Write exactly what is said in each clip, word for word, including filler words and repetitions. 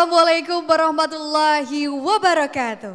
Assalamualaikum warahmatullahi wabarakatuh.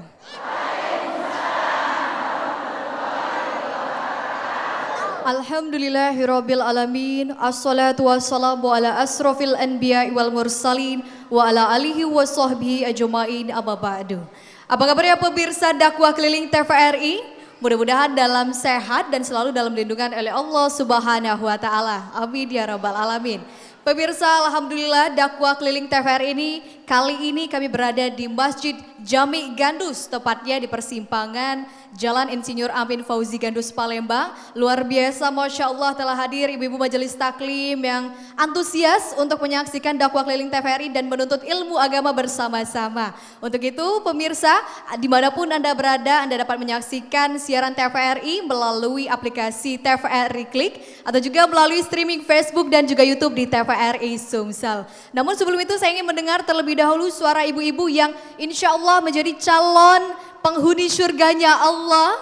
Alhamdulillahirabbil alamin. Assalatu wassalamu ala asrofil anbiya wal mursalin wa ala alihi wa sahbihi ajmain, amma ba'du. Apa kabarnya pemirsa dakwah keliling T V R I? Mudah-mudahan dalam sehat dan selalu dalam lindungan oleh Allah Subhanahu wa taala. Amin ya rabbal alamin. Pemirsa, alhamdulillah, dakwah keliling T V R I ini kali ini kami berada di Masjid Jami Gandus, tepatnya di persimpangan Jalan Insinyur Amin Fauzi Gandus, Palembang. Luar biasa, masya Allah, telah hadir ibu-ibu majelis taklim yang antusias untuk menyaksikan dakwah keliling T V R I dan menuntut ilmu agama bersama-sama. Untuk itu, pemirsa, dimanapun Anda berada, Anda dapat menyaksikan siaran T V R I melalui aplikasi T V R I Klik atau juga melalui streaming Facebook dan juga YouTube di T V R I Sumsel. Namun sebelum itu, saya ingin mendengar terlebih dahulu suara ibu-ibu yang insya Allah menjadi calon penghuni surganya Allah.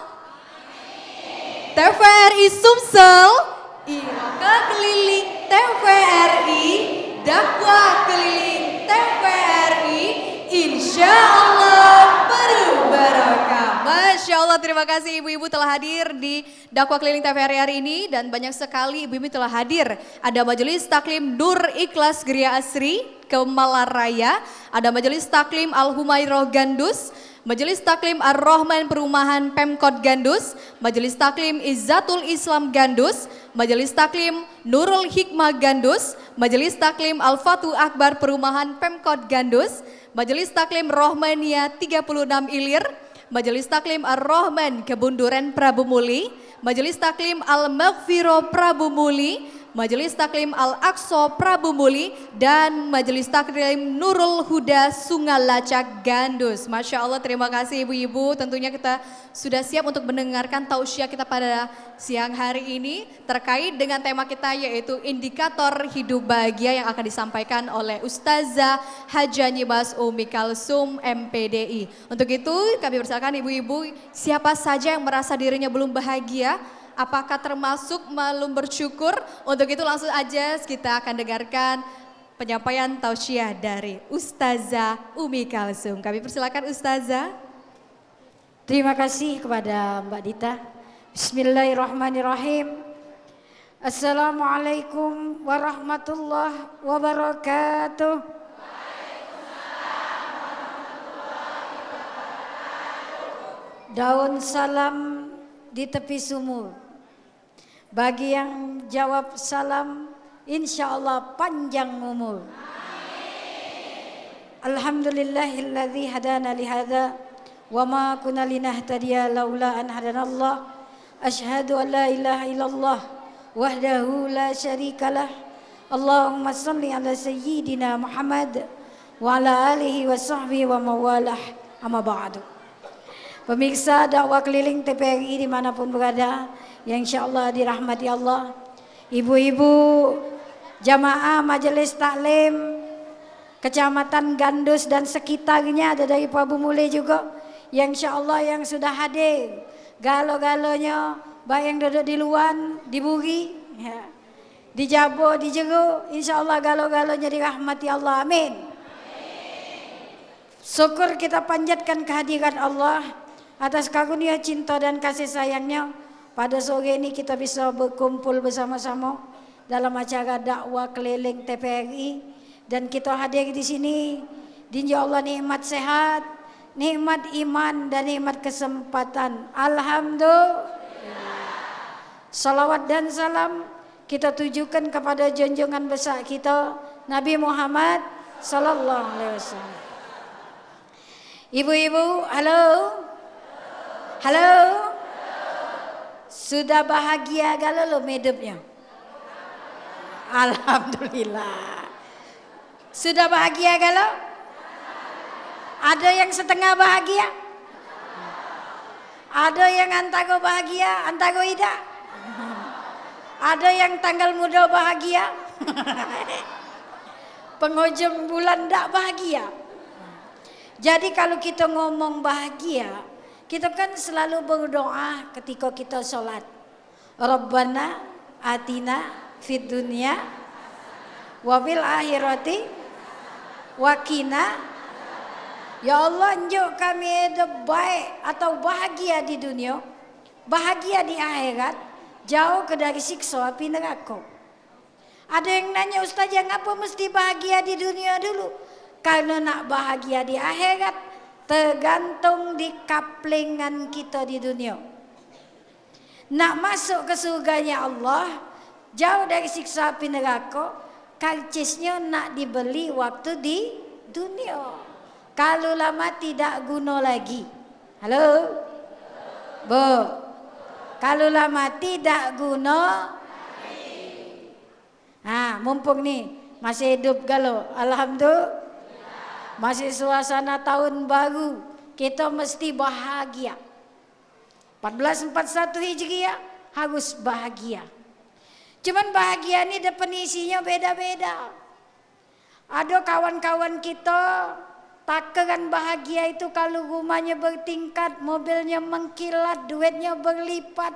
T V R I Sumsel, Iraka keliling T V R I, dakwah keliling T V R I, insya Allah penuh barokah. Masya Allah, terima kasih ibu-ibu telah hadir di dakwah keliling T V R I hari ini, dan banyak sekali ibu-ibu telah hadir. Ada Majelis Taklim Nur Ikhlas Geria Asri, Kemala Raya, ada Majelis Taklim Al Humairah Gandus, Majelis Taklim Ar-Rahman Perumahan Pemkot Gandus, Majelis Taklim Izzatul Islam Gandus, Majelis Taklim Nurul Hikmah Gandus, Majelis Taklim Al-Fatu Akbar Perumahan Pemkot Gandus, Majelis Taklim Rohmania tiga puluh enam Ilir, Majelis Taklim Ar-Rahman Kebun Duren Prabu Muli, Majelis Taklim Al-Maghfirah Prabu Muli, Majelis Taklim Al-Aqsa Prabu Muli, dan Majelis Taklim Nurul Huda Sungai Lacak Gandus. Masya Allah, terima kasih ibu-ibu. Tentunya kita sudah siap untuk mendengarkan tausiah kita pada siang hari ini terkait dengan tema kita, yaitu indikator hidup bahagia, yang akan disampaikan oleh Ustazah Hajah Nyibas Umi Kalsum, M P D I. Untuk itu, kami persilakan ibu-ibu, siapa saja yang merasa dirinya belum bahagia, apakah termasuk belum bersyukur? Untuk itu, langsung aja kita akan dengarkan penyampaian tausiah dari Ustazah Umi Kalsum. Kami persilakan Ustazah. Terima kasih kepada Mbak Dita. Bismillahirrahmanirrahim. Assalamualaikum warahmatullahi wabarakatuh. Daun salam di tepi sumur. Bagi yang jawab salam, insya Allah panjang umur. Alhamdulillahilladzi hadana lihadza wa ma kunna linahtadiya laula an hadanallah. Asyhadu an la ilaha illallah wahdahu la syarikalah. Allahumma shalli ala sayyidina Muhammad wa ala alihi wa sahbihi wa mawalah. Amma ba'du. Pemirsa dakwah keliling T V R I dimanapun berada, yang insya Allah dirahmati Allah. Ibu-ibu jamaah Majelis Taklim Kecamatan Gandus dan sekitarnya, ada dari Prabu Muli juga, yang insya Allah yang sudah hadir. Galo-galonyo, baik yang duduk di luar, di buri, ya, di jabo, di jero, insya Allah galo-galonyo dirahmati Allah. Amin. Syukur kita panjatkan kehadirat Allah atas karunia cinta dan kasih sayangnya. Pada sore ini kita bisa berkumpul bersama-sama dalam acara dakwah keliling T V R I, dan kita hadir di sini dinjau Allah nikmat sehat, nikmat iman, dan nikmat kesempatan. Alhamdulillah. Salawat dan salam kita tujukan kepada junjungan besar kita, Nabi Muhammad sallallahu alaihi wasallam. Ibu-ibu, halo? Halo? Sudah bahagia galo lom hidupnya? Alhamdulillah. Sudah bahagia galo? Ada yang setengah bahagia? Ada yang antara bahagia, antara idak? Ada yang tanggal muda bahagia? Penghujung bulan dak bahagia? Jadi, kalau kita ngomong bahagia, kita kan selalu berdoa ketika kita sholat. Rabbana atina fid dunya wa fil akhirati wa qina Ya Allah, njuk kami hidup baik atau bahagia di dunia, bahagia di akhirat, jauh ke dari siksa api neraka. Ada yang nanya, "Ustazah, ngapa mesti bahagia di dunia dulu?" Karena nak bahagia di akhirat, tergantung di kaplingan kita di dunia. Nak masuk ke surganya Allah, jauh dari siksa api neraka, karcisnya nak dibeli waktu di dunia. Kalau lah mati, dak guna lagi. Halo? Bu? Kalau lah mati, dak guna. Ha, mumpung ni masih hidup galo, alhamdulillah. Masih suasana tahun baru, kita mesti bahagia. Empat belas empat satu Hijriah harus bahagia. Cuman bahagia ni definisinyo beda-beda. Ado kawan-kawan kito takeran bahagia itu kalu rumahnyo bertingkat, mobilnyo mengkilat, duitnyo berlipat,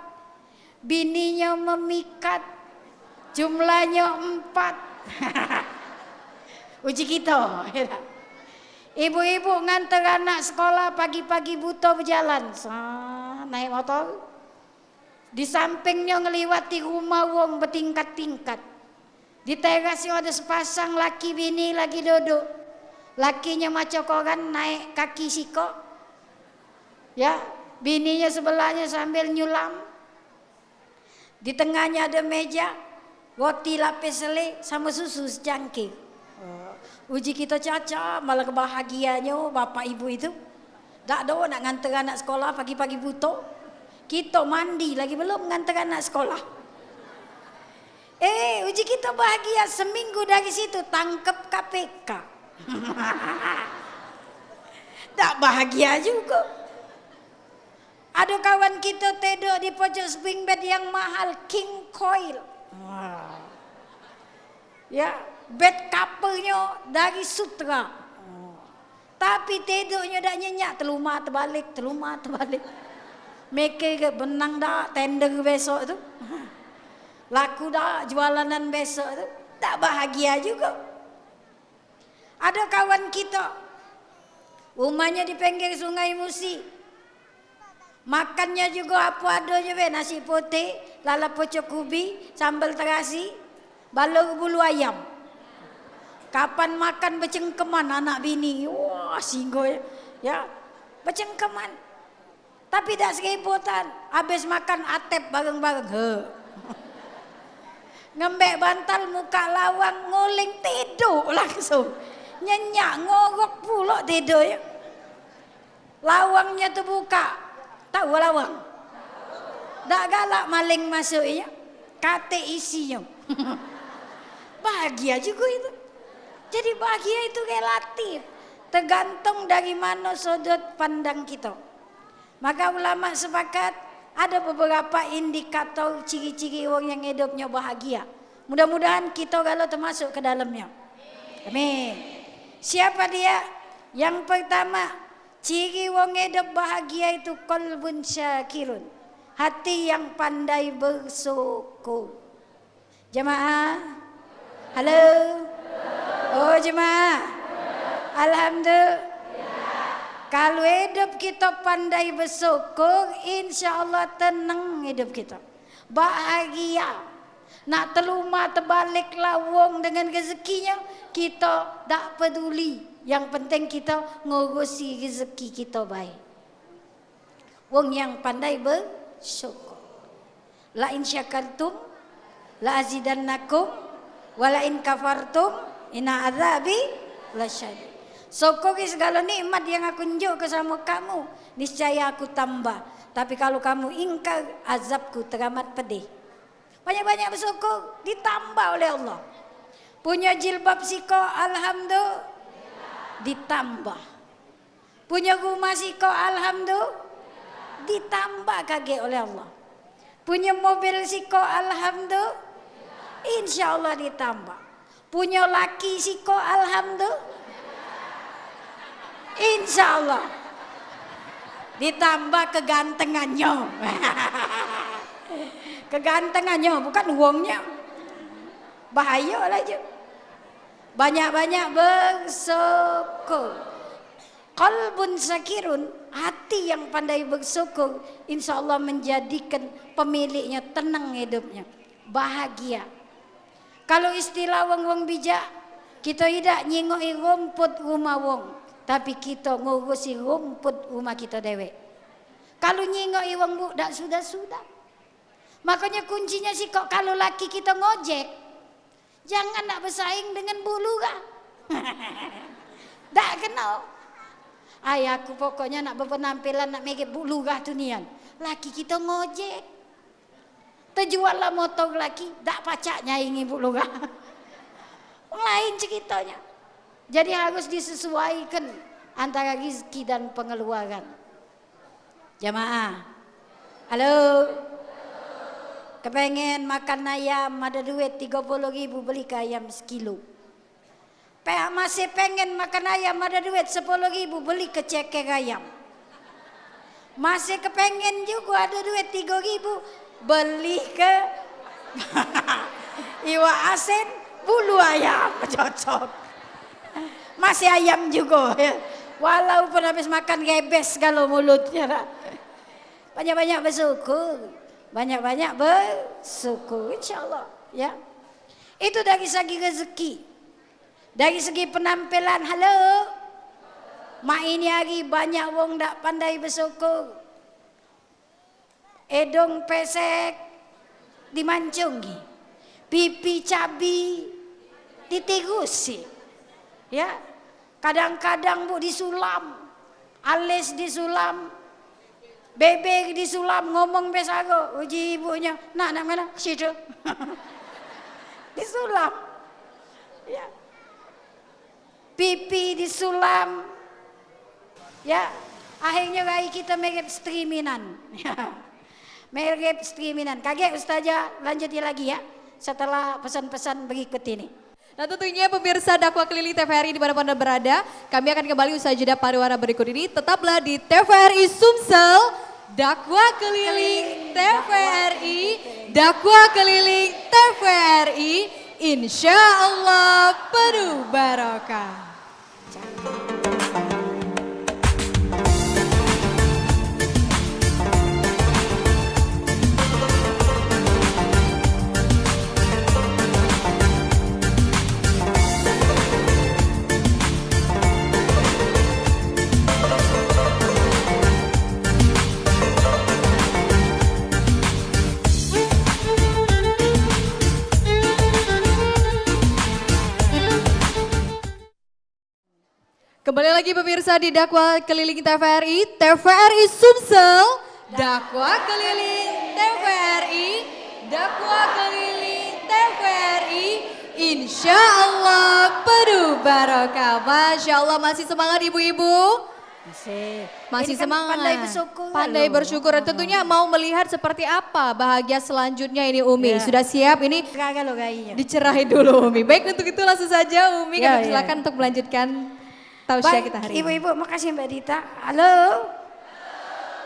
bininyo memikat, jumlahnyo empat. Uji kito. Ibu-ibu nganter anak sekolah pagi-pagi buto bejalan. Sa-, naik motor. Di sampingnyo ngeliwati rumah wong betingkat-tingkat. Di terasnyo ado sepasang laki bini lagi duduk. Lakinyo maco koran naik kaki sikok. Ya, bininyo sebelahnyo sambil nyulam. Di tengahnyo ado meja, roti lapis sele samo susu secangkir. Oh, uji kito caca, malah kebahagiaanyo bapak ibu itu. Dak do nak nganter anak sekolah pagi-pagi buto. Kito mandi lagi belum nganter anak sekolah. Eh, uji kito bahagia, seminggu dari situ tangkep K P K. Dak bahagia juga. Ado kawan kito tedok di pojok spring bed yang mahal, king coil. Wah. Ya, bed cover-nyo dari Sutra. Tapi tedoknyo dak nyenyak, telumah tebalik, telumah tebalik. Mikir ke benang dak tender besok tu. Laku dak jualanan besok tu. Dak bahagia juga. Ado kawan kito, rumahnyo di pinggir Sungai Musi. Makannyo jugo apo adonyo be, nasi putih, lalap pucuk ubi, sambal terasi, balur bulu ayam. Kapan makan becengkeman anak bini. Wah, singgo ya. Ya, becengkeman. Tapi dak seributan, abis makan atep bareng-bareng. He. Ngembek bantal, muka lawang, nguling, tiduk langsung. Nyenyak, ngorok pulo tiduk ye. Lawangnyo tebuka. Tahu lawang? Dak galak maling masuk ye. Katik isinyo. Bahagia jugo itu. Jadi bahagia itu relatif. Tergantung dari mano sudut pandang kito. Maka ulama sepakat, ado beberapa indikator ciri-ciri wong yang hidupnyo bahagia. Mudah-mudahan kito galo termasuk ke dalamnyo. Amin. Siapa dia? Yang pertama, ciri wong hidup bahagia itu qalbun syakirun. Hati yang pandai bersyukur. Jemaah? Halo? Oh, jemaah? Alhamdulillah. Kalu hidup kito pandai bersyukur, insya Allah tenang hidup kito. Bahagia. Nak telumah tebalik lawong dengan rezekinyo, kito dak peduli. Yang penting kito ngurusi rezeki kito bae. Wong yang pandai bersyukur. La in syakartum la azidannakum wa la in kafartum inna azabi lasyadid. Syukuri segalo nikmat yang aku njuk ke samo kamu, niscaya aku tambah. Tapi kalu kamu ingkar, azabku teramat pedih. Banyak-banyak bersyukur, ditambah oleh Allah. Punyo jilbab siko, alhamdulillah, ditambah. Punyo rumah siko, alhamdulillah, ditambah kagek oleh Allah. Punyo mobil siko, alhamdulillah, insya Allah ditambah. Punyo laki siko, alhamdulillah, insya Allah ditambah kegantengannyo. Kegantengannyo, bukan wongnyo. Bahayo lah je. Banyak-banyak bersyukur. Qalbun syakirun, hati yang pandai bersyukur, insya Allah menjadikan pemiliknya tenang hidupnya, bahagia. Kalu istilah wong-wong bijak, kito idak nyingoki rumput rumah wong, tapi kito ngurusi rumput rumah kito dewek. Kalu nyingoki wong bu, dak sudah-sudah. Makonyo kuncinyo sikok kalu laki kito ngojek, jangan nak besaing dengan bu lurah. Dak keno. Ai, aku pokoknyo nak bepenampilan nak mirip bu lurah tu nian. Laki kito ngojek. Tejual lah motor laki, dak pacak nyaingi bu lurah. Lain ceritonyo. Jadi harus disesuaikan antara rizki dan pengeluaran. Jamaah. Halo. Kepengen makan ayam, ado duit tigo puluh ribu, beli ke ayam sekilo. Pe-, masih pengen makan ayam, ado duit sepuluh ribu, beli ke ceker ayam. Masih kepengen jugo, ado duit tigo ribu, beli ke iwak asin, bulu ayam, cocok. Masih ayam jugo, ya. Walaupun habis makan gebes galo mulutnyo, dak. Banyak-banyak bersyukur. Banyak-banyak bersyukur, insya Allah, ya. Itu dari segi rezeki. Dari segi penampilan, halo. Mak ini hari banyak wong dak pandai bersyukur. Edong pesek dimancungi, pipi cabi ditirusi. Ya, kadang-kadang bu disulam, alis disulam, bebek disulam, ngomong be sago. Uji ibunyo, nak, nak mano? Situ. Disulam. Ya. Pipi disulam. Ya, akhirnyo rai kito mirip striminan. Mirip striminan. Kagek ustazah, lanjuti lagi ya. Setelah pesan-pesan berikut ini. Nah, tentunya pemirsa Dakwah Keliling T V R I di mana pun Anda berada, kami akan kembali usai jeda pariwara berikut ini. Tetaplah di T V R I Sumsel, Dakwah Keliling T V R I, Dakwah Keliling T V R I, insya Allah penuh barokah. Kembali lagi pemirsa di Dakwah Keliling T V R I, T V R I Sumsel, Dakwah Keliling T V R I, Dakwah Keliling T V R I, insya Allah penuh barokah. Masya Allah, masih semangat ibu-ibu? Masih. Masih Ini kan semangat. Pandai bersyukur. Pandai bersyukur. Tentunya mau melihat seperti apa bahagia selanjutnya ini, Umi. Ya. Sudah siap ini? Gagal lo gayanya. Dicerahin dulu, Umi. Baik, untuk itu langsung saja, Umi, Ya, kami ya. silakan untuk melanjutkan tausiah Baik, kita hari ini. Ibu-ibu, makasih Mbak Dita. Halo.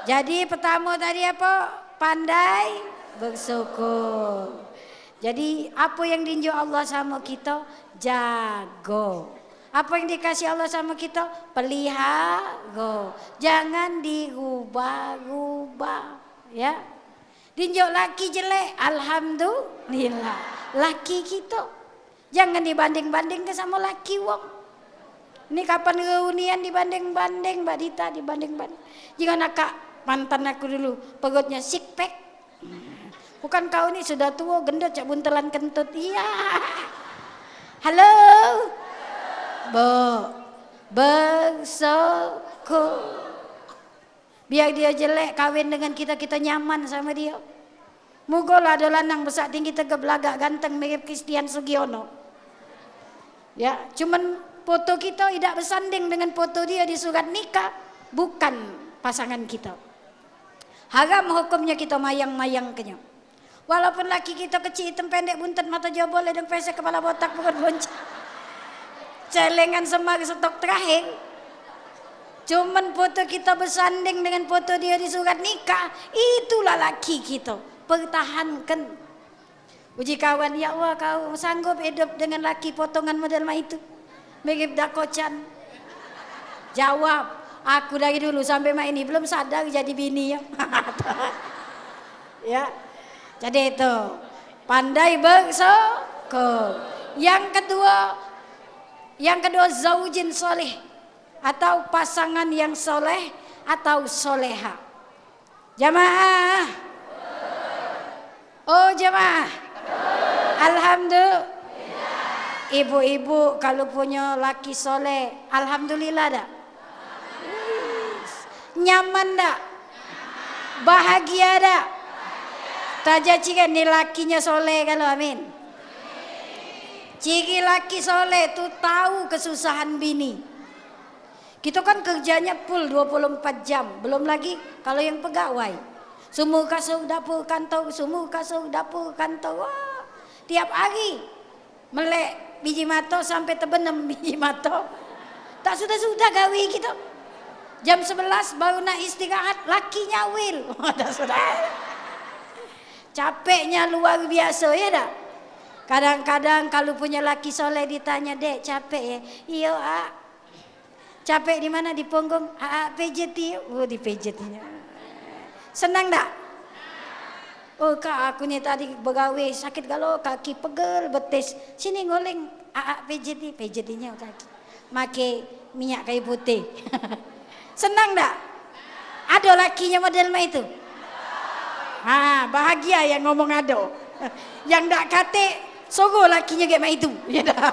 Jadi pertama tadi apa? Pandai bersyukur. Jadi apa yang diinjuk Allah sama kita, jago. Apa yang dikasih Allah sama kita, pelihara. Jangan dirubah-rubah, ya. Diinjuk laki jelek, alhamdulillah. Laki kita. Jangan dibanding-bandingke samo laki wong. Ni kapan reunian dibanding-banding, Mbak Dita dibanding-banding. Jangan akak mantan aku dulu, perutnya six pack. Bukan kau ni sudah tuo, gendut cak buntelan kentut. Iya. Halo. Bo. Bersyukur. Biar dio jelek, kawin dengan kito, kito nyaman samo dio. Mugolah ado lanang besak tinggi, tegep, lagak, ganteng, mirip Christian Sugiono. Ya, cuman foto kito idak besanding dengan foto dio di surat nikah, bukan pasangan kito. Haram hukumnyo kito mayang-mayangkenyo. Walaupun laki kito kecik, item, pendek, buntet, mato jobol, hidung pesek, kepala botak, perut bonceng, celengan semar, stok terakhir. Cuman foto kito besanding dengan foto dio di surat nikah, itulah laki kito. Pertahankan. Uji kawan, "Ya Allah, kau sanggup hidup dengan laki potongan model mak itu? Mirip Dakocan." Jawab, Aku dari dulu sampai mak ini belum sadar jadi bini ya. Ya. Jadi itu, pandai bersyukur. Yang kedua, yang kedua, zaujin soleh atau pasangan yang soleh atau soleha. Jamaah. Oh, jamaah. Alhamdulillah. Ibu-ibu kalau punya laki soleh, alhamdulillah dak? Nyaman dak? Bahagia dak? Taja ciga ni lakinya soleh kalau, amin. Ciri laki soleh tu tahu kesusahan bini. Kito kan kerjanya full dua puluh empat jam, belum lagi kalau yang pegawai. Sumur kasur dapur kantor, sumur kasur dapur kantor. Wah, tiap hari melek biji mato sampai tebenem biji mato. Tak sudah-sudah gawe kito. Jam sebelas baru nak istirahat, laki nyawil. Tak sudah. Capeknya luar biasa, ya dak? Kadang-kadang kalau punya laki soleh ditanya, "Dek, capek ya?" "Iyo, Ak." "Capek di mana?" "Di punggung." "Aak pijeti." Oh, dipijetinya. Senang dak? "Oh, Kak, aku ni tadi begawe sakit galo kaki, pegel betis. Sini nguling, Aak pijeti." Pijetinya kaki. Make minyak kayu putih. Senang dak? Ado lakinya model mak itu? Ha, bahagia yang ngomong ado. Yang dak katik, suruh lakinya gek mak itu. Ya dah.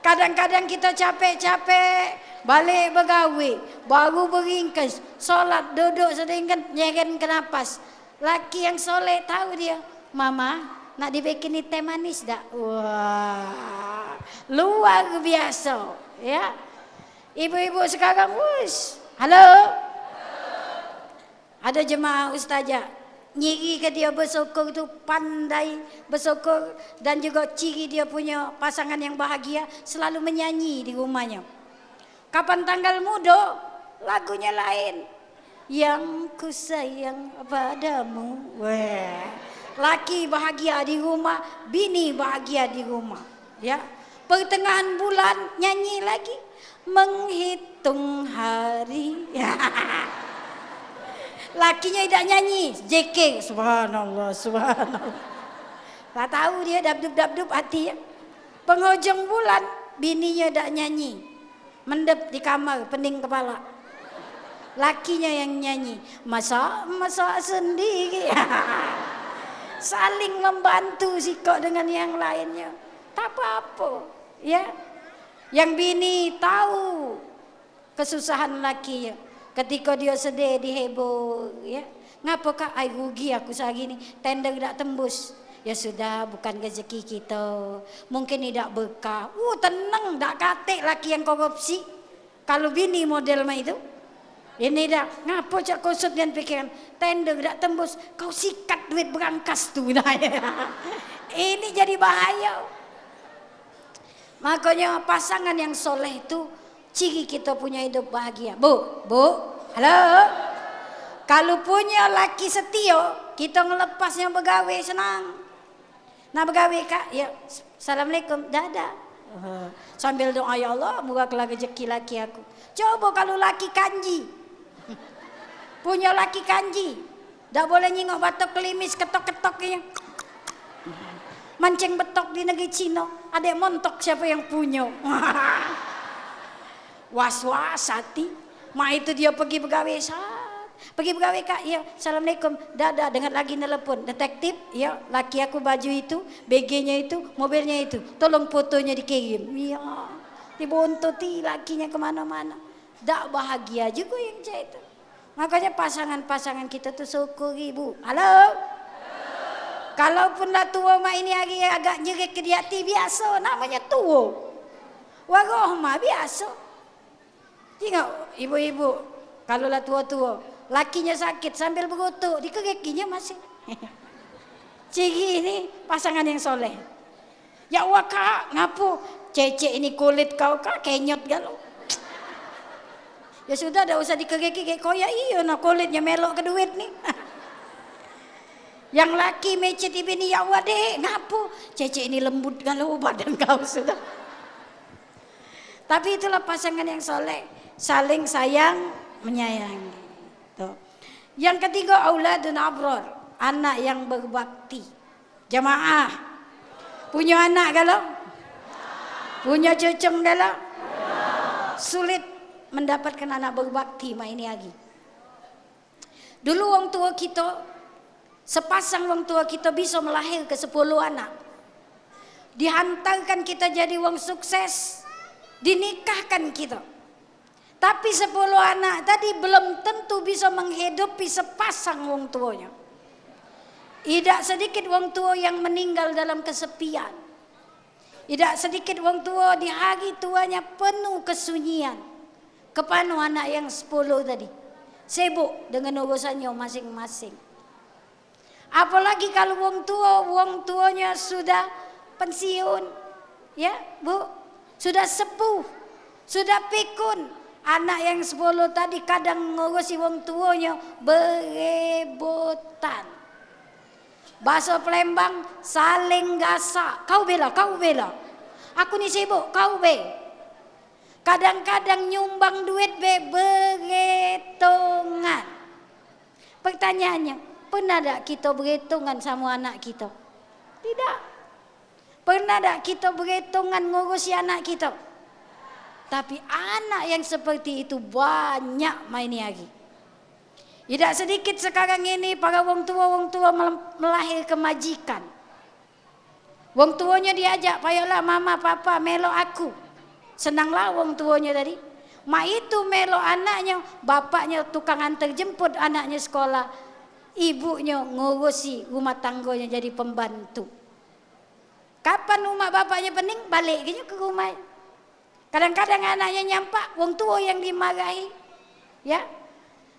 Kadang-kadang kito capek-capek, balek begawe, baru beringkes, solat, duduk sedingkan, nyeren ke napas. Laki yang soleh tahu dia, "Mama, nak dibikini teh manis dak?" Wah, luar biasa, ya. Ibu-ibu sekarang, wus. Halo? Ada jemaah ustazah, nyiri ke dia bersyukur tu, pandai bersyukur, dan juga ciri dia punya pasangan yang bahagia, selalu menyanyi di rumahnya. Kapan tanggal mudo, lagunya lain. Yang ku sayang padamu. Weh. Laki bahagia di rumah, bini bahagia di rumah. Ya. Pertengahan bulan nyanyi lagi. Menghitung hari. Lakinya idak nyanyi, zikir. Subhanallah, subhanallah. Lah tahu dia dabdub-dabdub hati ya. Penghujung bulan, bininya dak nyanyi. Mendep di kamar, pening kepala. Lakinya yang nyanyi, masak, masak sendiri. Saling membantu sikok dengan yang lainnya. Tak apa-apa, ya. Yang bini tahu kesusahan lakinya. Ketika dia sedih, dihibur, ya. "Ngapo, Kak?" "Ai, rugi aku sehari ni. Tender dak tembus." "Ya sudah, bukan rezeki kita. Mungkin idak berkah." Uh, tenang, dak katik laki yang korupsi. Kalau bini model mak itu. Ini dah, ngapo cak kusut dengan pikiran? Tender dak tembus, kau sikat duit berangkas tu. Nah, ini jadi bahaya. Makanya pasangan yang soleh itu ciri kita punya hidup bahagia. Bu, bu, halo. Kalau punya laki setia, kita ngelepas yang begawe senang. Nak begawe, Kak? Ya, assalamualaikum. Dah, dah. Sambil doa, "Ya Allah, murahkanlah rezeki laki aku." Coba kalau laki kanji. Punya laki kanji. Dak boleh nyingok batok kelimis, ketok-ketok ya. Mancing betok di negeri Cina. Adek montok siapa yang punya? Was-was hati. Mak itu dia pergi begawe, sat. Pergi begawe, Kak. Ya, assalamualaikum. Dah, dah, dengar lagi nelpon. Detektif, ya, laki aku baju itu, B G-nya itu, mobilnya itu. Tolong fotonya dikirim. Ya, dibontuti lakinya kemana-mana. Dak bahagia juga yang cak itu. Makanya pasangan-pasangan kita tuh syukuri, Bu. Halo? Kalaupun lah tua mak ini hari agak nyerik ke di hati, biasa, namanya tua. Warohmah, biasa. Tengok ibu-ibu, kalau lah tua-tua, lakinya sakit sambil berutuk, dikerekinya masih. Ciri ini pasangan yang soleh. "Ya Allah, Kak, ngapo?" "Cecek ini kulit kau, Kak, kenyot galo." Ya sudah, dak usah dikereki, kek koyak iyo nah kulitnya melok ke duit ni. Yang laki mecet ibini, "Ya Allah, Dek, ngapo?" "Cecek ini lembut galo badan kau sudah." Tapi itulah pasangan yang soleh. Saling sayang menyayangi. Tuh. Yang ketiga, auladun abror, anak yang berbakti. Jamaah, punyo anak galo? Punyo cucung galo? Sulit mendapatkan anak berbakti mak ini hari. Dulu wong tuo kito, sepasang wong tuo kito biso melahirke sepuluh anak. Dihantarkan kito jadi wong sukses, dinikahkan kito. Tapi sepuluh anak tadi belum tentu biso menghidupi sepasang wong tuonyo. Idak sedikit wong tuo yang meninggal dalam kesepian. Idak sedikit wong tuo di hari tuanya penuh kesunyian. Kepano anak yang sepuluh tadi? Sibuk dengan urusannyo masing-masing. Apolagi kalu wong tuo, wong tuonyo sudah pensiun, ya, Bu, sudah sepuh, sudah pikun. Anak yang sepuluh tadi kadang ngurusi wong tuonyo berebutan. Baso Palembang, saling gasak. Kau bela, kau bela. Aku ni sibuk, kau be. Kadang-kadang nyumbang duit be beretongan. Pertanyaannya, pernah dak kito beretongan samo anak kito? Tidak. Pernah dak kito beretongan ngurusi anak kito? Tapi anak yang seperti itu banyak mak ini hari. Idak sedikit sekarang ini para wong tuo, wong tuo melahirke majikan. Wong tuonyo diajak, "Payolah mama, papa, melok aku." Senanglah wong tuonyo tadi. Mak itu melok anaknyo, bapaknyo tukang antar jemput anaknyo sekolah, ibunyo ngurusi rumah tanggonyo jadi pembantu. Kapan umak bapaknyo pening, balek genyo ke rumah. Kadang-kadang anaknyo nyampak, wong tuo yang dimarahi. Ya.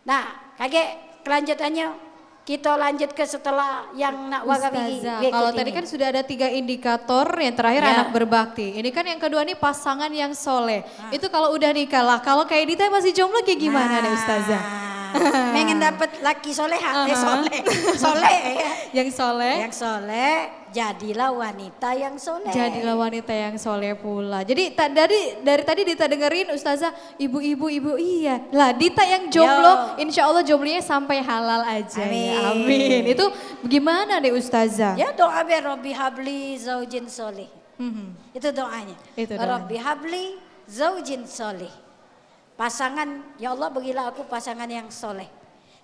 Nah, kagek kelanjutannyo kito lanjutke setelah yang nak warawi. Ustazah, kalau tadi kan sudah ada tiga indikator, yang terakhir anak berbakti. Ini kan yang kedua nih pasangan yang soleh. Itu kalau udah nikah lah. Kalau kayak Dita masih jomblo kayak gimana nih, Ustazah? Nah, pengen dapet laki soleha, eh, soleh. Soleh, ya. Yang soleh. Yang soleh. Jadilah wanita yang soleh. Jadilah wanita yang soleh pula. Jadi ta-, dari, dari tadi Dita dengerin Ustazah, ibu-ibu, ibu, iya. Lah, Dita yang jomblo, insya Allah jomblonya sampai halal aja ya. Amin. Amin. Itu gimana deh Ustazah? Ya, doa be, "Rabbi habli zaujin soleh." Mhm. Itu doanya. Itu doanya. "Rabbi habli zaujin soleh." Pasangan, "Ya Allah, berilah aku pasangan yang soleh."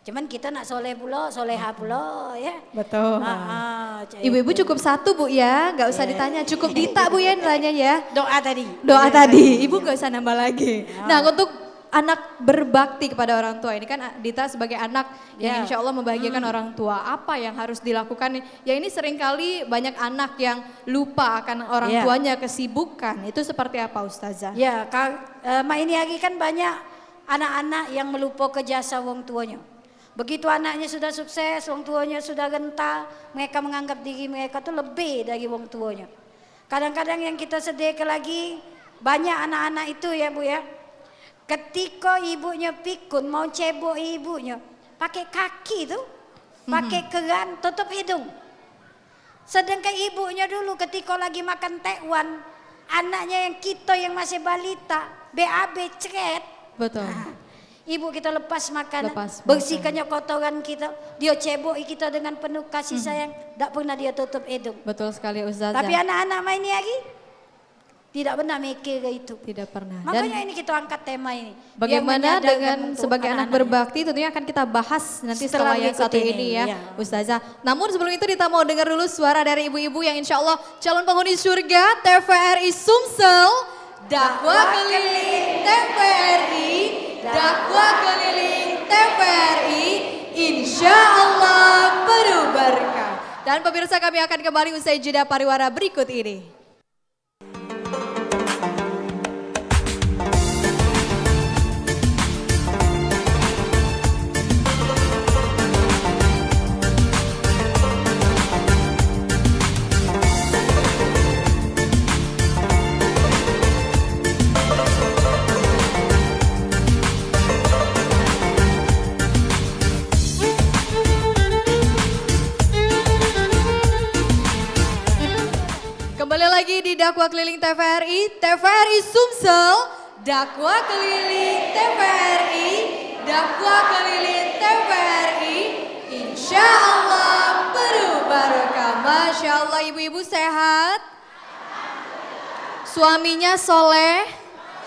Cuman kita nak soleh pulo, soleha pulo, ya. Betul. Ah, ah, cak Ibu-ibu itu. Cukup satu, Bu, ya. Nggak usah ditanya. Cukup Dita, Bu, ya, nilainya, ya. Doa tadi. Doa tadi. Ibu nggak usah nambah lagi. Ya. Nah, untuk anak berbakti kepada orang tua ini kan, Dita sebagai anak yang insya Allah membahagiakan orang tua. Apa yang harus dilakukan nih? Ya, ini seringkali banyak anak yang lupa akan orang tuanya, kesibukan. Itu seperti apa, Ustazah? Ya, ka-, eh, mak ini hari kan banyak anak-anak yang melupoke jasa wong tuonyo. Begitu anaknyo sudah sukses, wong tuonyo sudah renta, mereka menganggap diri mereka tu lebih dari wong tuonyo. Kadang-kadang yang kito sedihke lagi, banyak anak-anak itu ya, Bu, ya. Ketiko ibunyo pikun, mau cebok ibunyo, pake kaki tu, pake keran, tutup hidung. Sedangkan ibunyo dulu ketiko lagi makan tekwan, anaknyo yang kito yang masih balita, B A B, cret. Betul. Nah, ibu kito lepas makan, lepas makan, bersihkannyo kotoran kito, dio ceboki kito dengan penuh kasih sayang, dak pernah dio tutup hidung. Betul sekali, Ustazah. Tapi anak-anak mak ini hari, tidak pernah mikir ke itu. Tidak pernah. Makanya ini kita angkat tema ini. Bagaimana dengan sebagai anak berbakti, tentunya akan kita bahas nanti setelah yang satu ini ya, Ustazah. Namun sebelum itu kita mau dengar dulu suara dari ibu-ibu yang insya Allah calon penghuni surga T V R I Sumsel, dakwah keliling T V R I, dakwah keliling T V R I, insya Allah penuh berkah. Dan pemirsa, kami akan kembali usai jeda pariwara berikut ini. Kembali lagi di Dakwah Keliling T V R I, T V R I Sumsel, Dakwah keliling T V R I, dakwah keliling T V R I, insya Allah penuh barokah. Masya Allah, ibu-ibu sehat? Suaminya soleh?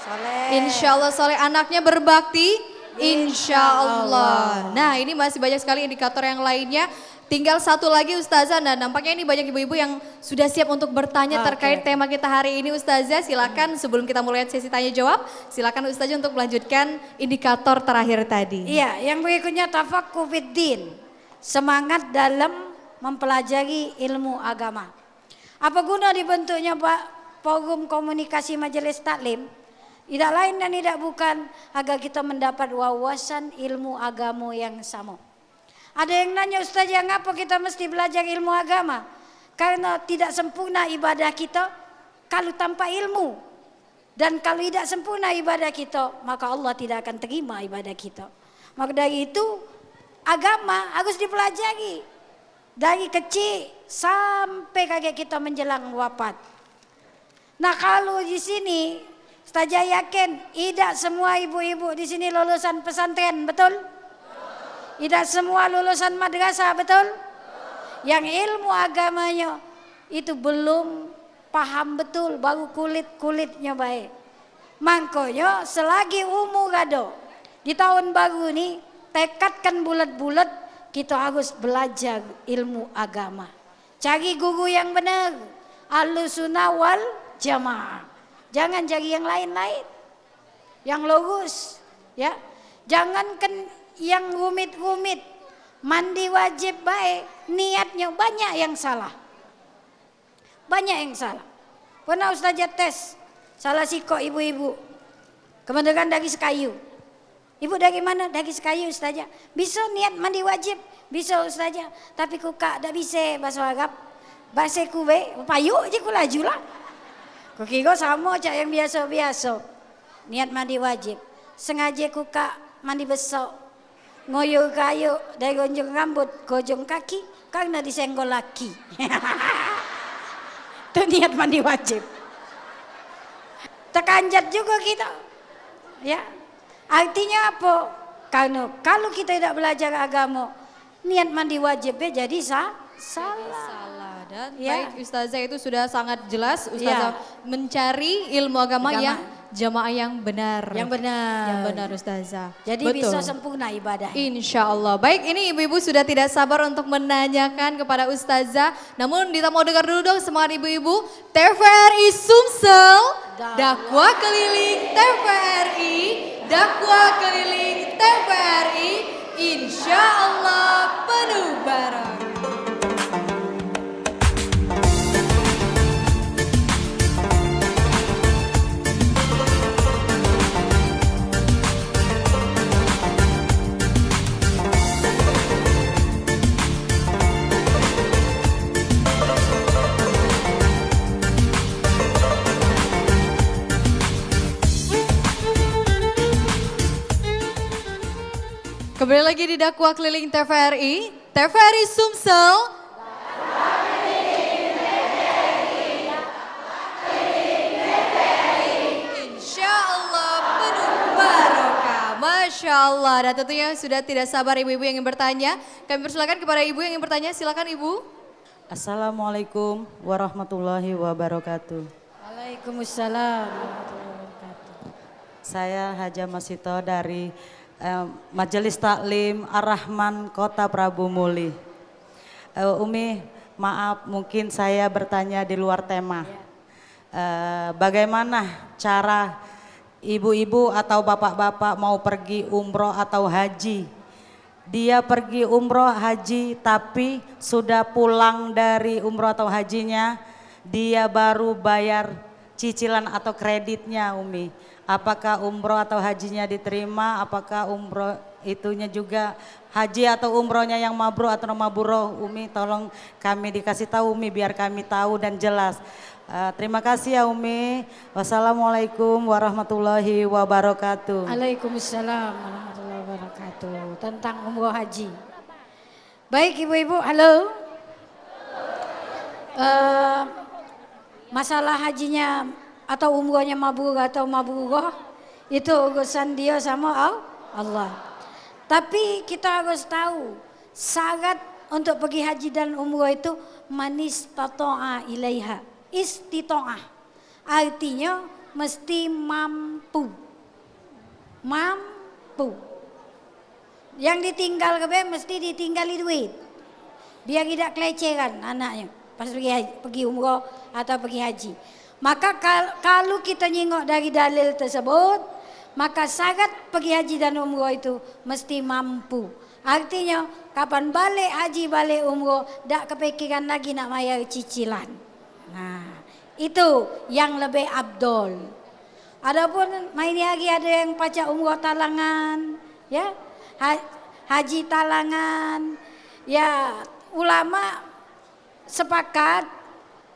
Soleh. Insya Allah soleh. Anaknya berbakti? Insya Allah. Nah, ini masih banyak sekali indikator yang lainnya. Tinggal satu lagi, Ustazah. Nah, nampaknya ini banyak ibu-ibu yang sudah siap untuk bertanya terkait tema kita hari ini, Ustazah. Silakan, sebelum kita mulai sesi tanya jawab, silakan Ustazah untuk melanjutkan indikator terakhir tadi. Iya, yang berikutnya tafaqquh fid din. Semangat dalam mempelajari ilmu agama. Apa guna dibentuknya ba-, forum komunikasi majelis taklim? Tidak lain dan tidak bukan agar kita mendapat wawasan ilmu agama yang sama. Ada yang nanya, "Ustazah, ngapa kita mesti belajar ilmu agama?" Karena tidak sempurna ibadah kita kalau tanpa ilmu. Dan kalau tidak sempurna ibadah kita, maka Allah tidak akan terima ibadah kita. Maka dari itu, agama harus dipelajari. Dari kecil sampai kagek kita menjelang wafat. Nah, kalau di sini, Ustazah yakin, idak semua ibu-ibu di sini lulusan pesantren, betul? Idak semua lulusan madrasah, betul? Yang ilmu agamanya itu belum paham betul, baru kulit-kulitnya bae. Mangkonyo, selagi umur ado, di tahun baru ni, tekadkan bulat-bulat, kita harus belajar ilmu agama. Cari guru yang benar, Ahlus Sunnah wal Jamaah. Jangan cari yang lain-lain. Yang lurus, ya. Jangankan yang rumit-rumit. Mandi wajib bae, niatnya banyak yang salah. Banyak yang salah. Pernah Ustazah tes salah sikok ibu-ibu. Kebenaran dari Sekayu. "Ibu dari mana?" "Dari Sekayu, Ustazah." "Bisa niat mandi wajib?" "Bisa, Ustazah. Tapi ku kak dak bisa bahasa Arab. Bahasa ku be, payuk je ku laju lah." Ku kira sama cak yang biasa-biasa. Niat mandi wajib. Sengaja ku kak mandi besok. Ngoyo kayu dari ujung rambut ke ujung kaki karena disenggol laki. Tu niat mandi wajib. Terkanjat juga kita. Ya. Artinya apa? Karena kalau kita tidak belajar agama, niat mandi wajib be jadi sa-, salah. Salah. Dan ya. Baik, Ustazah, itu sudah sangat jelas. Ustazah mencari ilmu agama yang jamaah yang benar. Yang benar. Yang benar, Ustazah. Jadi betul. Bisa sempurna ibadah. Insya Allah. Baik, ini ibu-ibu sudah tidak sabar untuk menanyakan kepada Ustazah. Namun kita mau dengar dulu dong semangat ibu-ibu. T V R I Sumsel, dakwah keliling T V R I, dakwah keliling T V R I, insya Allah penuh barokah. Kembali lagi di Dakwah Keliling T V R I, T V R I Sumsel. Insya Allah penuh barokah. Masya Allah. Dan tentunya sudah tidak sabar ibu-ibu yang ingin bertanya. Kami persilakan kepada ibu yang ingin bertanya. Silakan, Ibu. Assalamualaikum warahmatullahi wabarakatuh. Waalaikumsalam warahmatullahi wabarakatuh. Saya Haja Masito dari, eh, Majelis Taklim Ar-Rahman Kota Prabu Muli. Eh, Umi, maaf, mungkin saya bertanya di luar tema. Ya. Eh, bagaimana cara ibu-ibu atau bapak-bapak mau pergi umroh atau haji? Dia pergi umroh haji, tapi sudah pulang dari umroh atau hajinya, dia baru bayar cicilan atau kreditnya, Umi. Apakah umroh atau hajinya diterima? Apakah umroh itunya juga haji atau umrohnya yang mabrur atau mabruroh? Umi, tolong kami dikasih tahu, Umi, biar kami tahu dan jelas. Eh, terima kasih ya, Umi. Wassalamualaikum warahmatullahi wabarakatuh. Waalaikumsalam warahmatullahi wabarakatuh. Tentang umroh haji. Baik, ibu-ibu, halo. Eh, masalah hajinya atau umrohnya mabrur atau mabruroh, Itu urusan dia sama Al-, Allah. Tapi kita harus tahu, syarat untuk pergi haji dan umrah itu man istata'a ilaiha. Istita'ah. Artinya mesti mampu. Mampu. Yang ditinggal ke be mesti ditinggali duit. Biar idak keleceran anaknya pas pergi haji, pergi umrah atau pergi haji. Maka kal-, kalu kita nyingok dari dalil tersebut, maka syarat pergi haji dan umrah itu mesti mampu. Artinya, kapan balik haji, balik umrah, dak kepikiran lagi nak mayar cicilan. Nah, itu yang lebih afdol. Adapun main hari ada yang pacak umrah talangan, ya, ha-, haji talangan, ya, ulama sepakat,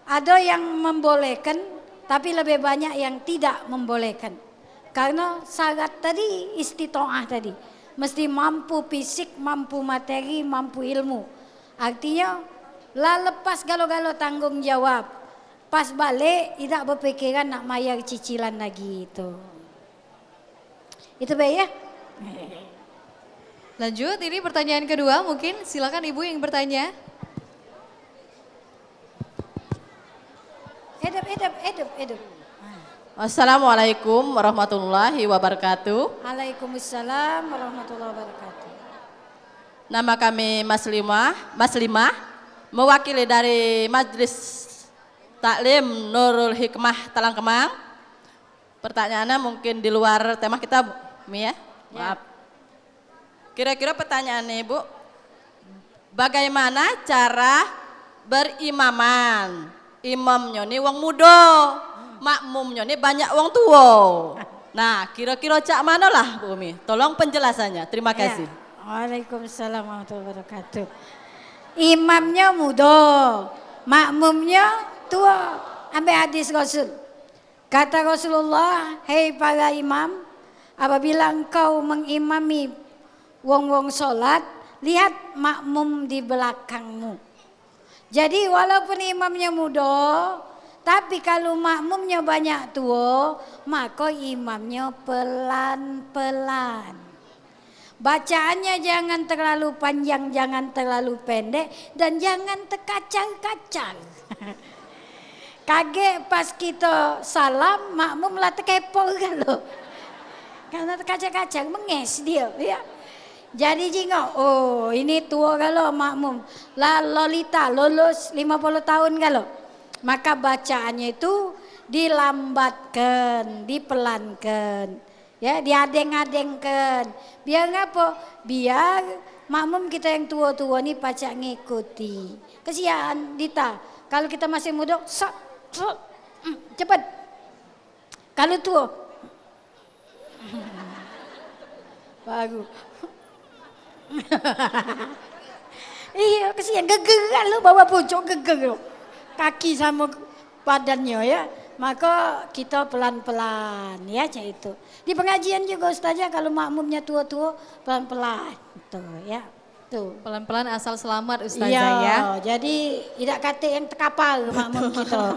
ada yang membolehkan, tapi lebih banyak yang tidak membolehkan. Karena syarat tadi, istitoah tadi, mesti mampu fisik, mampu materi, mampu ilmu. Artinya, la lepas galo-galo tanggung jawab. Pas balik, idak bepikiran nak mayar cicilan lagi itu. Itu bae ya. Lanjut, ini pertanyaan kedua, mungkin silakan Ibu yang bertanya. Hidup, hidup, hidup, hidup. Assalamualaikum warahmatullahi wabarakatuh. Waalaikumsalam warahmatullahi wabarakatuh. Nama kami Mas Limah, Mas Limah, mewakili dari Majlis Taklim Nurul Hikmah Talangkemang. Pertanyaannya mungkin di luar tema kita, Bu Mi, ya? Ya. Maaf. Kira-kira pertanyaannya, Ibu, bagaimana cara berimaman? Imamnya ni wong muda, makmumnya ni banyak wong tua. Nah, kira-kira cak manolah, Bu Mi? Tolong penjelasannya. Terima kasih. Ya. Waalaikumsalam warahmatullahi wabarakatuh. Imamnya muda, makmumnya tua. Ambek hadis Rasul. Kata Rasulullah, "Hei para imam, apabila engkau mengimami wong-wong solat, lihat makmum di belakangmu." Jadi, walaupun imamnya muda, tapi kalu makmumnya banyak tua, maka imamnya pelan-pelan. Bacaannya jangan terlalu panjang, jangan terlalu pendek, dan jangan tekacar-kacar. Kagek pas kita salam, makmum la tekepor galo. Karena tekacar-kacar, menges dia, ya. Jadi jingok, oh, ini tua galo makmum. La Lolita, lulus lima puluh tahun galo. Maka bacaannya itu dilambatkan, dipelankan. Ya, diadeng-adengkan. Biar ngapo? Biar makmum kita yang tua-tua ni pacak ngikuti. Kesian Dita, kalu kita masih muda, sat, sat, mm, cepet. Kalu tua, baru. Iya, kesian, geger lu bawa pucuk, geger lu. Kaki sama badannya, ya. Maka kita pelan-pelan, ya, cak itu. Di pengajian juga, Ustazah, kalau makmumnya tua-tua, pelan-pelan. Tuh, ya. Tuh. Pelan-pelan asal selamat, Ustazah, ya. Iya, jadi idak katik yang tekapar makmum kita.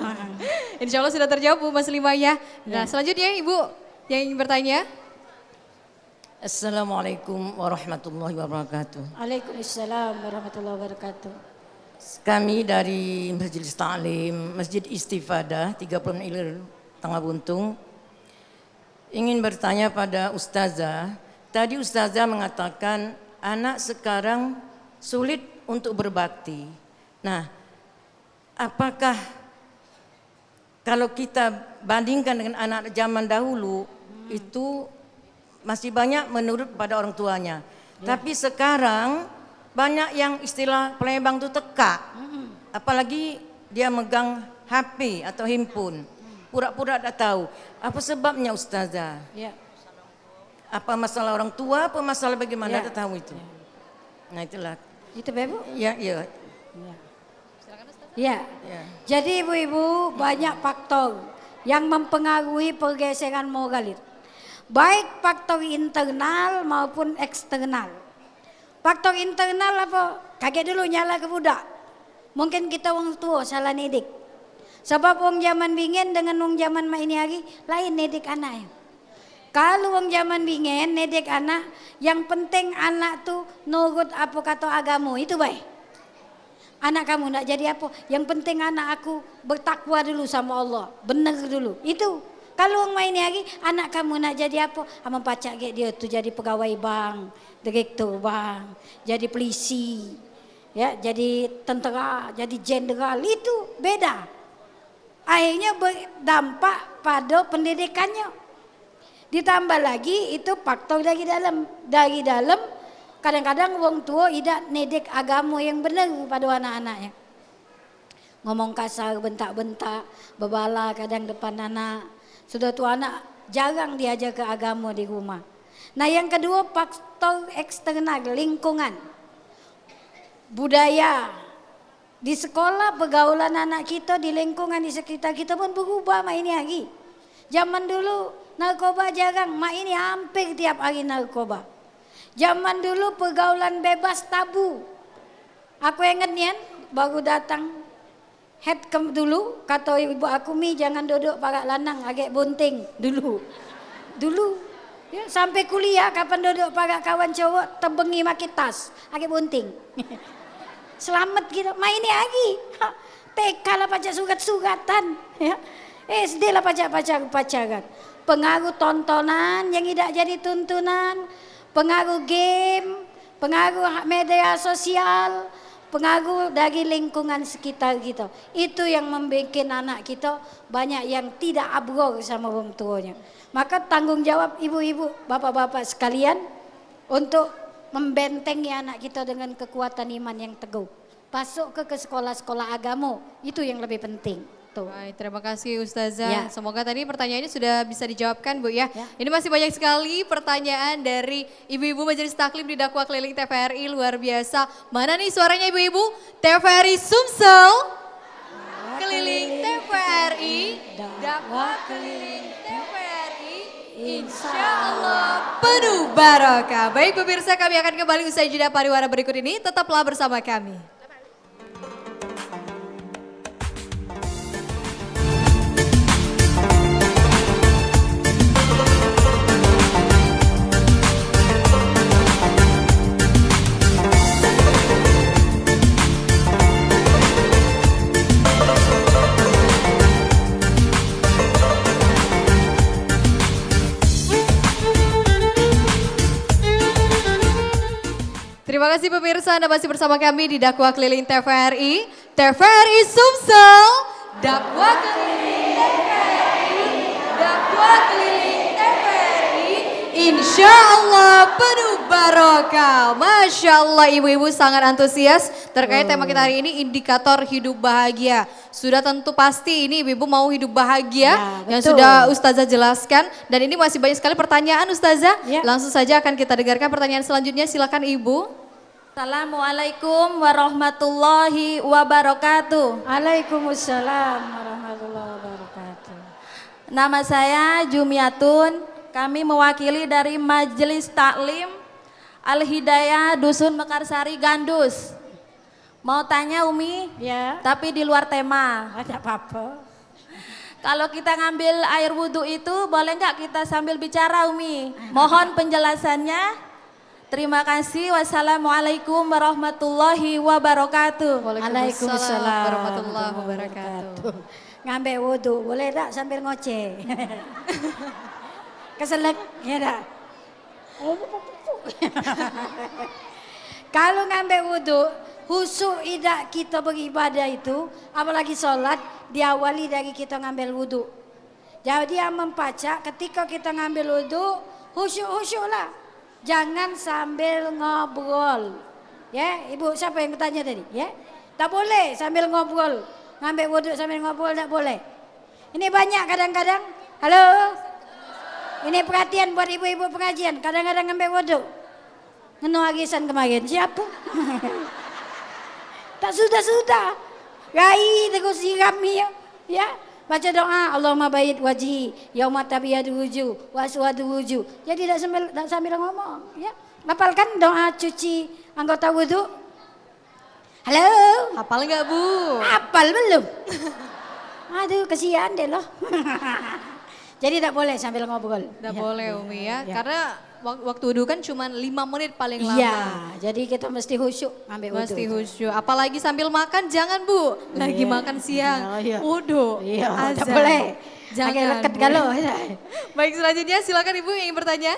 Insya Allah sudah terjawab, Bu Muslimah, ya. Nah, ya, selanjutnya, Ibu yang ingin bertanya. Assalamualaikum warahmatullahi wabarakatuh. Waalaikumsalam warahmatullahi wabarakatuh. Kami dari Majelis Taklim Masjid Istifadah tiga puluh Ilir Tangah Buntung ingin bertanya pada Ustazah. Tadi Ustazah mengatakan anak sekarang sulit untuk berbakti. Nah, apakah kalau kita bandingkan dengan anak zaman dahulu, hmm, itu masih banyak menurut pada orang tuanya. Ya. Tapi sekarang banyak yang istilah Palembang tu tekak. Hmm. Apalagi dia megang H P atau handphone. Hmm. Pura-pura tak tahu. Apa sebabnya, Ustazah? Ya. Apa masalah orang tua, apa masalah bagaimana, ya, tak tahu itu. Ya. Nah, itulah. Itu, Bu? Ya, ya. Ya. Ya. Ya. Jadi, ibu-ibu, banyak faktor yang mempengaruhi pergeseran moral itu. Baik faktor internal maupun eksternal. Faktor internal apa? Kagek dulu nyala ke budak. Mungkin kita wong tua salah nidik. Sebab wong zaman bingen dengan wong zaman mak ini hari lain nidik anak. Kalu wong zaman bingen nedek anak, yang penting anak tu nurut apo kato agamo, itu bae. Anak kamu nak jadi apo? Yang penting anak aku bertakwa dulu sama Allah, bener dulu. Itu. Kalu wong main lagi, anak kamu nak jadi apo? Amen pacak gek dio tu jadi pegawai bank, direktur bank, jadi polisi, ya, jadi tentera, jadi jenderal, itu beda. Akhirnyo berdampak pado pendidikannyo. Ditambah lagi itu faktor dari dalam. Dari dalam, kadang-kadang wong tuo idak nedek agamo yang bener pado anak-anaknyo. Ngomong kasar, bentak-bentak, bebala kadang depan anak. Sudah tu anak jarang diajarke agamo di rumah. Nah, yang keduo, faktor eksternal, lingkungan. Budaya. Di sekolah, pergaulan anak kito, di lingkungan, di sekitar kito pun berubah mak ini hari. Zaman dulu, narkoba jarang, mak ini hampir tiap hari narkoba. Zaman dulu, pergaulan bebas tabu. Aku inget nian, baru datang head ke dulu, kato ibu aku, "Mi, jangan dodok parak lanang, agek bunting." Dulu. Dulu. Ya, sampai kuliah, kapan dodok parak kawan cowok, tebengi make tas, agek bunting. Selamat gitu, main ni lagi. T K lah pacak surat-suratan, ya. S D lah pacak pacar-pacaran. Pengaruh tontonan yang idak jadi tuntunan, pengaruh game, pengaruh media sosial, pengaruh dari lingkungan sekitar kita. Itu yang membuat anak kita banyak yang tidak abrol sama wong tuanya. Maka tanggung jawab ibu-ibu, bapak-bapak sekalian untuk membentengi anak kita dengan kekuatan iman yang teguh. Pasuk ke, ke sekolah-sekolah agama, itu yang lebih penting. Tuh. Baik, terima kasih Ustazah. Ya. Semoga tadi pertanyaannya sudah bisa dijawabkan, Bu, ya. Ya. Ini masih banyak sekali pertanyaan dari ibu-ibu Majelis Taklim di Dakwah Keliling T V R I, luar biasa. Mana nih suaranya ibu-ibu? T V R I Sumsel. Keliling T V R I, dakwah keliling T V R I, insya Allah penuh barokah. Baik pemirsa, kami akan kembali usai jeda pariwara berikut ini. Tetaplah bersama kami. Terima kasih pemirsa, Anda masih bersama kami di Dakwah Keliling T V R I. T V R I Sumsel, Dakwah Keliling T V R I, Dakwah Keliling T V R I, insya Allah penuh barokah. Masya Allah, ibu-ibu sangat antusias terkait tema kita hari ini, indikator hidup bahagia. Sudah tentu pasti ini ibu-ibu mau hidup bahagia. Ya, yang betul. Sudah Ustazah jelaskan. Dan ini masih banyak sekali pertanyaan, Ustazah. Ya. Langsung saja akan kita dengarkan pertanyaan selanjutnya. Silakan, Ibu. Assalamualaikum warahmatullahi wabarakatuh. Waalaikumsalam warahmatullahi wabarakatuh. Nama saya Jumiatun. Kami mewakili dari Majelis Taklim Al Hidayah Dusun Mekarsari Gandus. Mau tanya, Umi? Ya. Tapi di luar tema. Oh, tidak apa-apa. Kalau kita ngambil air wudhu itu, boleh nggak kita sambil bicara, Umi? Mohon penjelasannya. Terima kasih. Wassalamualaikum warahmatullahi wabarakatuh. Waalaikumsalam warahmatullahi wabarakatuh. Ngambek wudhu, boleh tak sambil ngoceh? Keselak, ya tak? Kalu ngambek wudhu, khusyuk idak kita beribadah itu, apalagi sholat, diawali dari kita ngambil wudhu. Jadi amen pacak, ketika kita ngambil wudhu, khusyuk-khusyuklah. Jangan sambil ngobrol. Ya, Ibu, siapa yang bertanya tadi? Ya, tak boleh sambil ngobrol. Ngambek wudhu sambil ngobrol tak boleh. Ini banyak kadang-kadang. Halo? Ini perhatian buat ibu-ibu pengajian. Kadang-kadang ngambek wudhu. Ngeno arisan kemarin. Siapa? Tak sudah-sudah. Rai terus siram ya. Ya. Baca doa, "Allahumma bayid wajhi yauma tabyadu wujuh wa aswadu wujuh." Jadi tak sambil, tak sambil ngomong. Ya. Hafalkan doa cuci anggota wudhu. Halo? Hafal nggak, Bu? Hafal belum? Aduh, kesian deh loh. Jadi dak boleh sambil ngobrol. Dak boleh, Umi, ya. Karena wak-, waktu wudu kan cuma lima menit paling lama. Iya, jadi kita mesti khusyuk ngambil wudu. Mesti khusyuk. Apalagi sambil makan, jangan, Bu. Lagi makan siang. Oh, iya. Wudu. Iya, dak boleh. Jangan, leket galo. Baik, selanjutnya silakan Ibu yang ingin bertanya.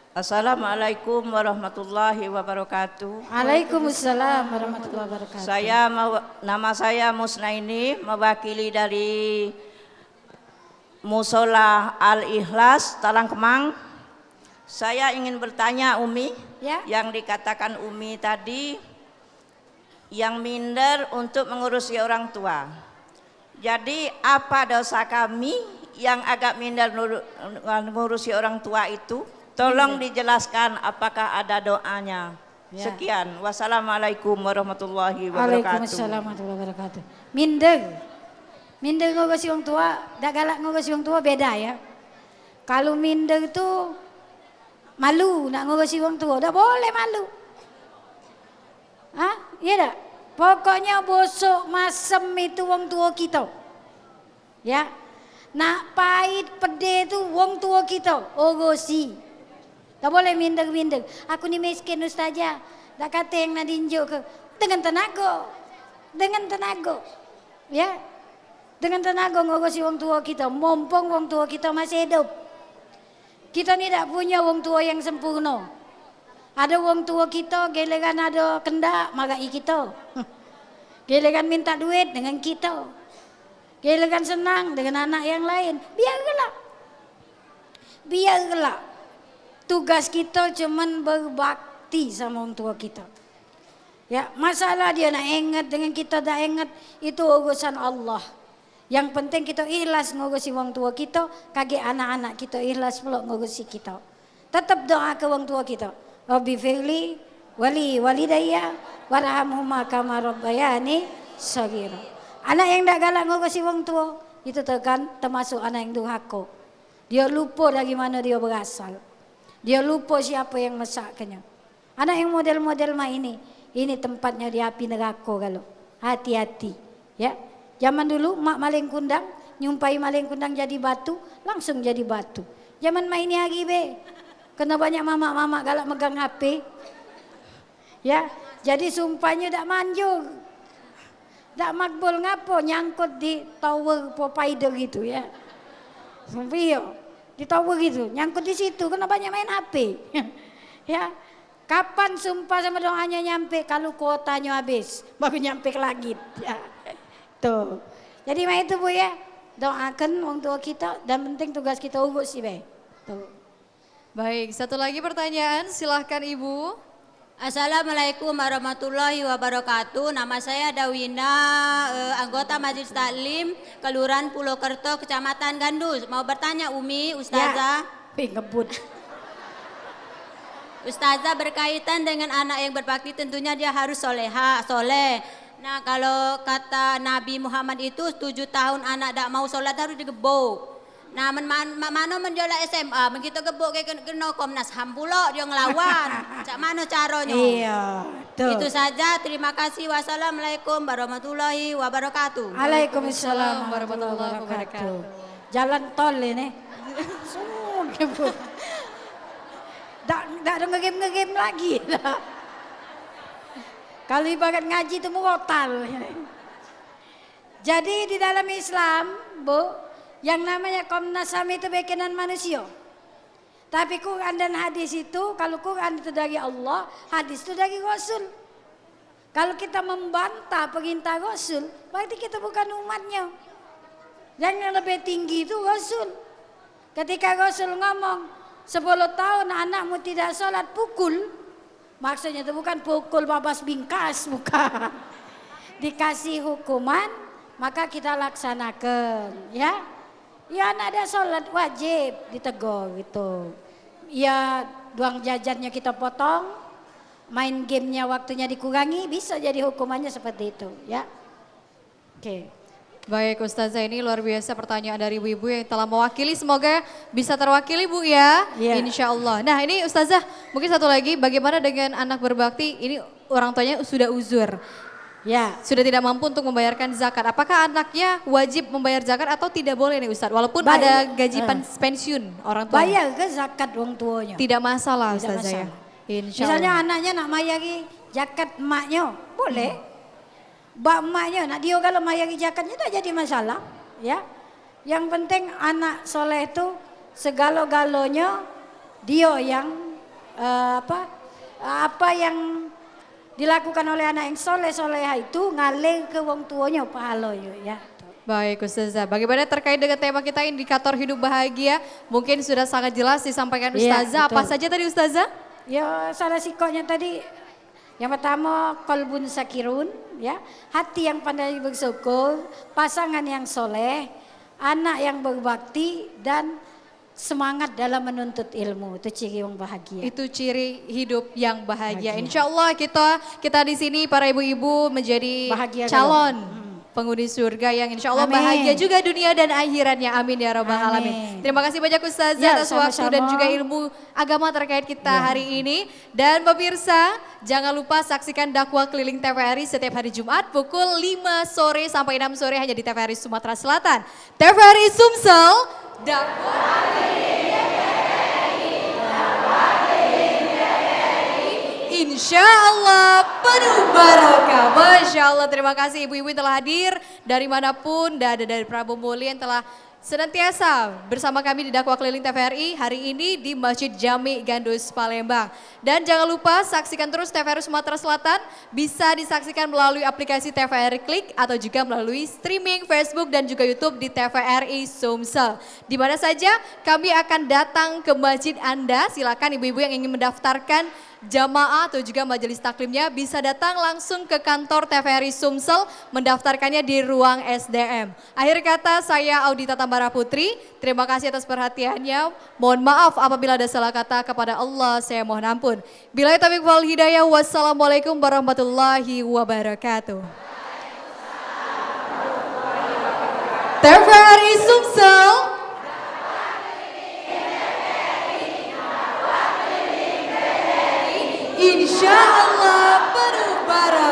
Assalamualaikum warahmatullahi wabarakatuh. Waalaikumsalam warahmatullahi wabarakatuh. Saya mewa-, nama saya Musnaini, mewakili dari Musola Al Ikhlas, Talang Kemang. Saya ingin bertanya, Umi, yang dikatakan Umi tadi, yang minder untuk mengurusi orang tua. Jadi, apa dosa kami yang agak minder nuru-, ngurusi orang tua itu? Tolong dijelaskan apakah ada doanya. Ya. Sekian. Wassalamualaikum warahmatullahi wabarakatuh. Waalaikumsalam warahmatullahi wabarakatuh. Minder. Minder ngurusi wong tua, dak galak ngurusi wong tua beda ya. Kalu minder tu malu nak ngurusi wong tua, dak boleh malu. Hah? Iya dak? Pokoknya bosok masem itu wong tua kita. Ya. Nak pait pede tu wong tua kita, urusi. Dak boleh minder-minder. Aku ni miskin, Ustazah. Dak kate yang nak diinjuk ke. Dengan tenaga. Dengan tenaga. Ya. Dengan tenaga ngurusi wong tua kita. Mumpung wong tua kita masih hidup. Kita ni dak punyo wong tua yang sempurno. Ado wong tua kita, giliran ado kendak, marai kita. Giliran minta duit dengan kita. Giliran senang dengan anak yang lain. Biar kelak. Biar kelak. Tugas kita cuman berbakti sama wong tua kita. Ya, masalah dia nak inget dengan kita dak inget, itu urusan Allah. Yang penting kita ikhlas ngurusi wong tua kita, kagek anak-anak kita ikhlas pula ngurusi kita. Tetap doa ke wong tua kita. Rabbi firli wali walidayya warhamhuma kama rabbayani shaghira. Anak yang dak galak ngurusi wong tua, itu terkan-, termasuk anak yang durhaka. Dia lupa dari mana dia berasal. Dia lupa siapa yang mesaknya. Anak yang model-model mak ini, ini tempatnya di api neraka galo. Hati-hati, ya. Zaman dulu mak maling kundang, nyumpai maling kundang jadi batu, langsung jadi batu. Zaman mak ini hari be, kena banyak mamak-mamak galak megang H P. Ya, jadi sumpahnyo dak manjur. Dak makbul ngapo nyangkut di tower provider gitu ya. Sumpah iyo, di tower gitu, nyangkut di situ, kena banyak main H P. Ya, kapan sumpah sama doanya nyampe? Kalu kuotanyo habis, baru nyampe ke langit. Ya. Tuh. Jadi mak itu, Bu, ya, doakan wong tua kita, dan penting tugas kita urus sih, be. Tuh. Baik, satu lagi pertanyaan, silahkan Ibu. Assalamualaikum warahmatullahi wabarakatuh. Nama saya Dawina, eh, anggota Majelis Taklim Kelurahan Pulau Kerto, Kecamatan Gandus. Mau bertanya, Umi, Ustazah. Ya. Wih, ngebut. Ustazah, berkaitan dengan anak yang berbakti, tentunya dia harus soleha, soleh. Nah, kalau kata Nabi Muhammad itu, tujuh tahun anak dak mau sholat harus digebuk. Nah, men man-, ma-, mano men dio la S M A, men kito gebuk ke ken-, keno Komnas HAM pulo dio ngelawan. Cak mano caronyo? Iya, betul. Itu saja, terima kasih. Wassalamualaikum warahmatullahi wabarakatuh. Waalaikumsalam warahmatullahi wabarakatuh. Jalan tol ini. Langsung gebuk. Dak, dak ada ngegame-ngegame lagi. Kalau ibarat ngaji tu murotal. Jadi di dalam Islam, Bu, yang namanya Komnas HAM itu bikinan manusia. Tapi Quran dan hadis itu, kalau Quran itu dari Allah, hadis itu dari Rasul. Kalau kita membantah perintah Rasul, berarti kita bukan umatnya. Dan yang lebih tinggi itu Rasul. Ketika Rasul ngomong, sepuluh tahun anakmu tidak sholat, pukul. Maksudnya itu bukan pukul babas bingkas, bukan. Dikasih hukuman, maka kita laksanakan, ya. Ya, anak dak sholat, wajib ditegur gitu. Ya, uang jajannya kita potong, main gamenya waktunya dikurangi, bisa jadi hukumannya seperti itu, ya. Oke. Baik, Ustazah, ini luar biasa pertanyaan dari ibu-ibu yang telah mewakili. Semoga bisa terwakili, Bu, ya. Iya. Insya Allah. Nah, ini Ustazah, mungkin satu lagi, bagaimana dengan anak berbakti? Ini orang tuanya sudah uzur. Ya. Sudah tidak mampu untuk membayarkan zakat. Apakah anaknya wajib membayar zakat atau tidak boleh nih, Ustaz? Walaupun Bay- ada gaji eh. pen- pensiun orang tua. Bayar ke zakat wong tuanya? Tidak masalah, Tidak Ustazah, ya. masalah. Insya Misalnya Allah. anaknya nak mayari zakat emaknya, boleh. Hmm. Bak emaknya, nak dio galo mayari zakatnya, tak jadi masalah, ya. Yang penting anak soleh tu segalo-galonya dio yang, eh, apa, apa yang dilakukan oleh anak yang soleh-solehah itu ngalir ke wong tuanya pahalanya, ya. Baik, Ustazah. Bagaimana terkait dengan tema kita, indikator hidup bahagia? Mungkin sudah sangat jelas disampaikan Iya, Ustazah. Apa betul. saja tadi, Ustazah? Ya, salah sikoknya tadi, yang pertama, qalbun sakirun, ya. Hati yang pandai bersyukur, pasangan yang soleh, anak yang berbakti, dan semangat dalam menuntut ilmu. Itu ciri wong bahagia. Itu ciri hidup yang bahagia. Bahagia. Insya Allah kita, kita di sini, para ibu-ibu, menjadi Bahagia calon kalau- Hmm. penghuni surga yang insya Allah Amin. bahagia juga dunia dan akhiratnya. Amin ya rabbal Amin. alamin. Terima kasih banyak, Ustazah, Ya, atas waktu dan sama-sama. juga ilmu agama terkait kita Ya. hari ini. Dan pemirsa, jangan lupa saksikan dakwah keliling T V R I setiap hari Jumat pukul lima sore sampai enam sore hanya di T V R I Sumatera Selatan. T V R I Sumsel, dakwah keliling T V R I, dakwah keliling T V R I. Insya Allah penuh barokah. Masya Allah, terima kasih ibu-ibu yang telah hadir dari manapun, dan ada dari Prabu Mulya yang telah senantiasa bersama kami di dakwah keliling T V R I hari ini di Masjid Jami Gandus, Palembang. Dan jangan lupa saksikan terus T V R I Sumatera Selatan, bisa disaksikan melalui aplikasi T V R I Klik atau juga melalui streaming Facebook dan juga YouTube di T V R I Sumsel. Di mana saja kami akan datang ke masjid Anda, silakan ibu-ibu yang ingin mendaftarkan jamaah atau juga majelis taklimnya bisa datang langsung ke kantor T V R I Sumsel, mendaftarkannya di ruang S D M. Akhir kata, saya Audita Tambara Putri. Terima kasih atas perhatiannya. Mohon maaf apabila ada salah kata. Kepada Allah saya mohon ampun. Billahi taufiq wal hidayah. Wassalamualaikum warahmatullahi wabarakatuh. T V R I Sumsel. Insya Allah perubahan.